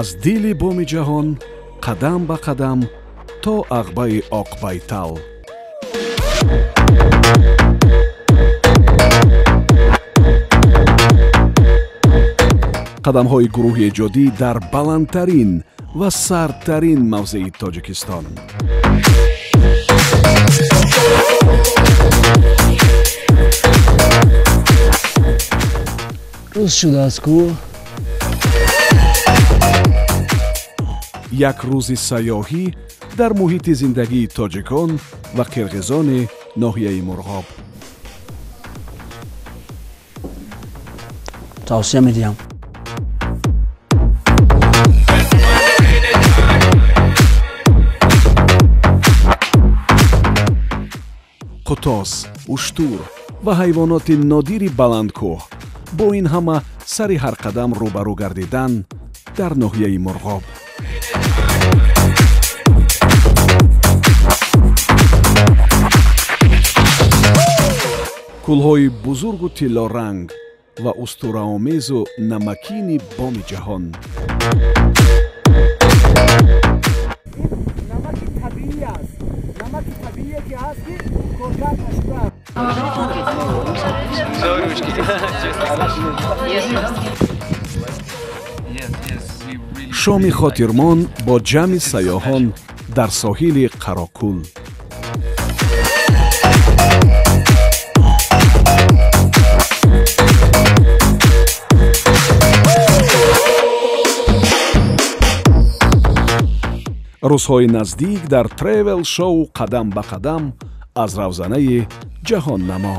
Аз дили боми ҷаҳон қадам ба қадам то ағбаи Оқбайтал. Қадамҳои гурӯҳи эҷодӣ дар баландтарин ва сардтарин мавзеи Тоҷикистон. Рӯз шудааст ку? Як рӯзи сайёҳӣ дар муҳити зиндагии тоҷикон ва қирғизони ноҳияи Мурғоб. Тавсия медиҳам. Қутос, уштур ва ҳайвоноти нодири баландкӯҳ бо ин ҳама сари ҳар қадам рӯбарӯ гардидан дар ноҳияи Мурғоб. Кӯлҳои бузургу тиллоранг ва устураомезу намакини боми ҷаҳон. Намаки табиӣ аст. Намаки табиие ки ҳаст, ки коркард нашудааст. Шоми хотирмон бо ҷамъи сайёҳон дар соҳили Қарокул. Рӯзҳои наздик дар тревел шоу «Қадам ба қадам» аз равзанаи ҷаҳоннамо.